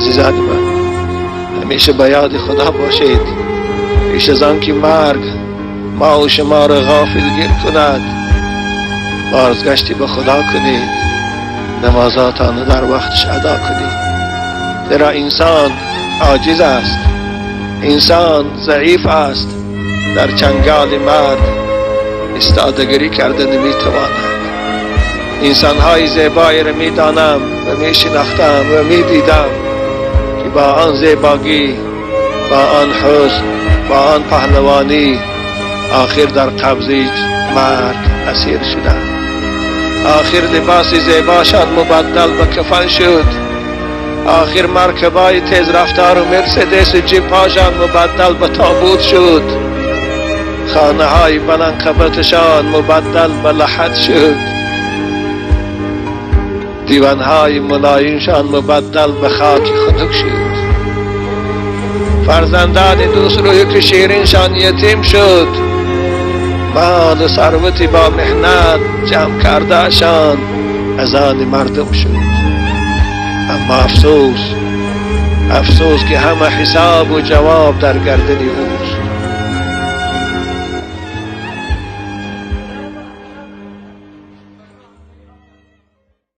Азизони ман, ҳамеша ба ёди Худо бошед. Пеш аз он ки марг мо шуморо ғофилгир кунад, бозгаште ба Худо кунед, намозатонро дар вақташ адо кунед. Зеро инсон оҷиз аст, инсон заиф аст, дар чанголи марг истодагирӣ карда наметавонад. Инсонҳои зебоеро медонам ва мешинохтам ва медидам, ки бо он зебогӣ, бо он ҳусн, бо он паҳлавонӣ охир дар қабзаи марг асир шуданд. Охир либоси зебошон мубаддал ба кафан шуд. Охир маркабои тезрафтору Мерседесу ҷипҳошон мубаддал ба тобут шуд. Хонаҳои баландқабаташон мубаддал ба лаҳад шуд. Диванҳои мулоимшон мубаддал ба хоки хунук шуд. Фарзандони дӯстрӯю ки шириншон ятим шуд. Молу сарвати бо меҳнат ҷамъ кардаашон аз они мардум шуд. Аммо афсӯс, афсӯс, ки ҳама ҳисобу ҷавоб дар гардани ӯст.